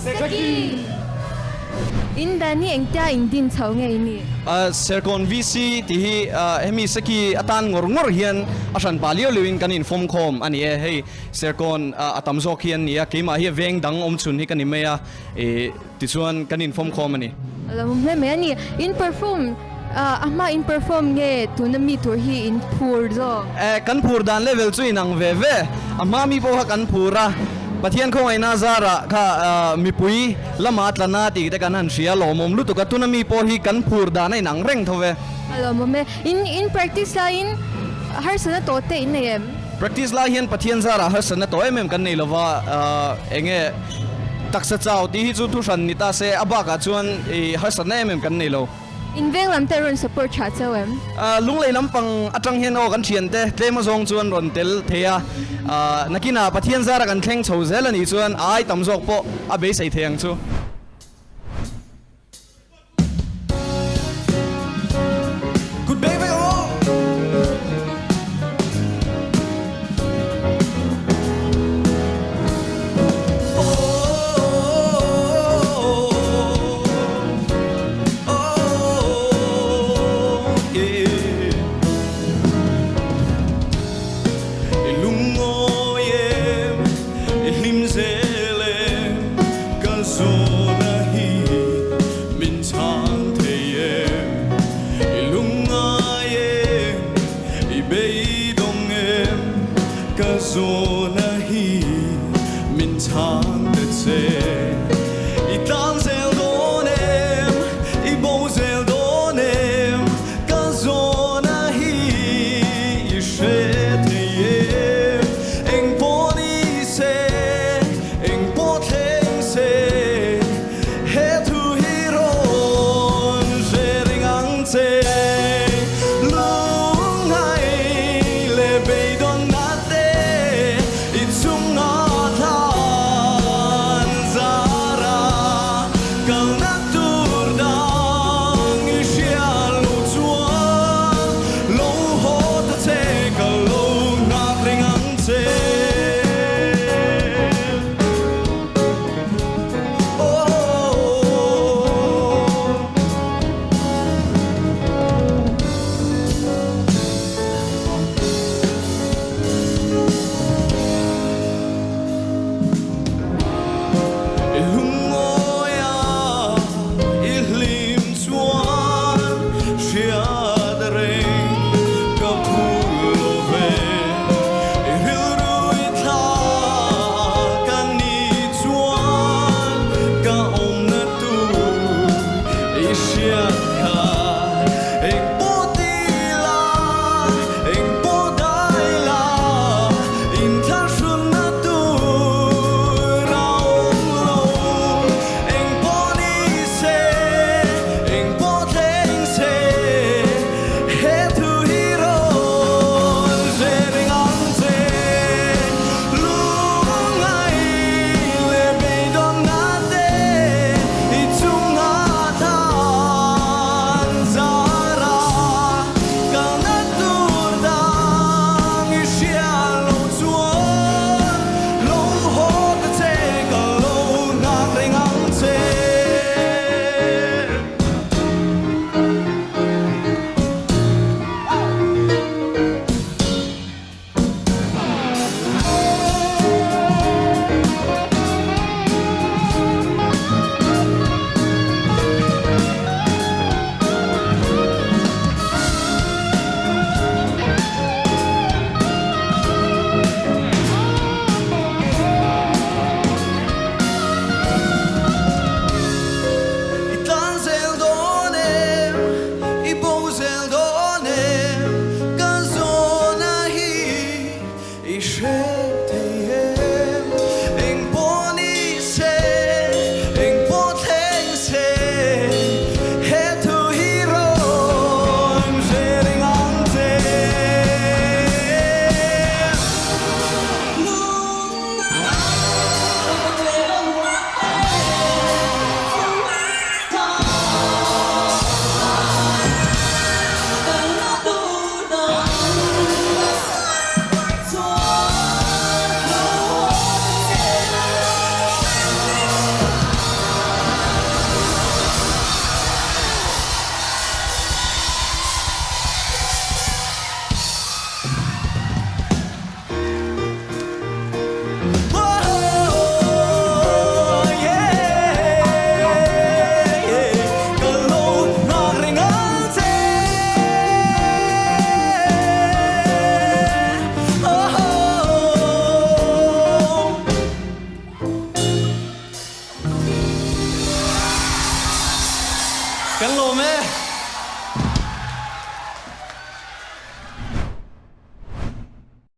Seki! In dan hi engtia in din chho nge i nih? Serkawn VC tih hi hemi Seki atan ngawr ngawr hian a hran pah liau liau in kan infawm khawm a ni e. Hei Serkawn a tam zawk hi an ni a, keimah hi veng dang awm chhun hi ka ni mai a. Tichuan kan infawm khawm a ni. A lo awm hle mai a ni. In perform a hma in perform nge tuna mi tur hi in phur zawk? Eh, kan phur dan level chu inang ve ve. A hma mi pawh kha kan phur a, Pathian khawngaihna zarah kha mipui lama tlana tih te kan han hria lawmawm lutuk a, tuna mi pawh hi kan phur dan a inang reng tho ve. A lawmawm e. In in practice laiin harsatna tawh te in nei em? Practice lai hian Pathian zarah harsatna tawh em em kan nei lova, eng nge taksa chau tih hi chu thu hran ni ta se, a bakah chuan i harsatna em em kan nei lo. In veng lam te rawn support tha cheu em? Lunglei lampang atang hian aw kan thiante tlem azawng chuan rawn tel thei a, nakinah Pathian zara kan thleng chho zel a nih chuan a ai tam zawk pawh a beisei thei ang chu. I hlim zel em ka zawna hi min chhang thei em I lungngai em i beidawng em ka zawna hi min chhang ta che I tlang zel dawn em i bo zel dawn em Ka zawna hi i hre thei em? Eng pawh ni se, eng pawh thleng se, Kan lawm e.